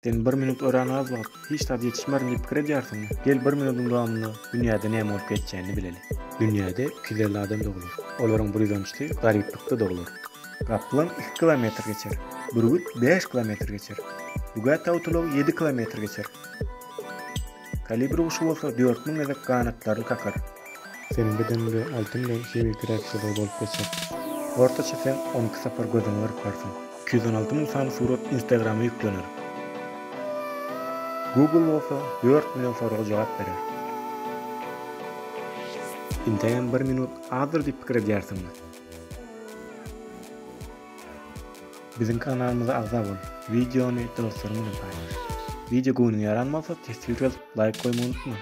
Sen bir minut örän az wagt, hiç zat ýetişmerin diýip pikir edýärsiňmi? Gel bir minudyň dowamynda dünýäde näme bolup geçýänini bileli. Dünýäde 250 adam doglar. Olaryň 113-si garyplykda doglar. Gaplaň 2 kilometr geçer. Bürgüt 5 kilometr geçer. Bugatti awtoulagy 7 kilometr geçer. Kolibri guşy bolsa 4000 gezek ganatlaryny kakar. Seniň bedeniňde altyn bilen himiki reaksiýalar bolup geçer. Ortaça sen 12 sapar gözüňi gyrparsyň. 216 müň sany surat Instagrama ýüklener. Google bolsa 4 million soraga jogap berer. Intägem bir minut azdyr diýip pikir edýärsiňmi? Biziň kanalymyza agza bol. Wideony dostlaryň bilen paýlaş. Wideo göwnüňe ýaran bolsa teswir ýazyp laýk goýmagy unutma.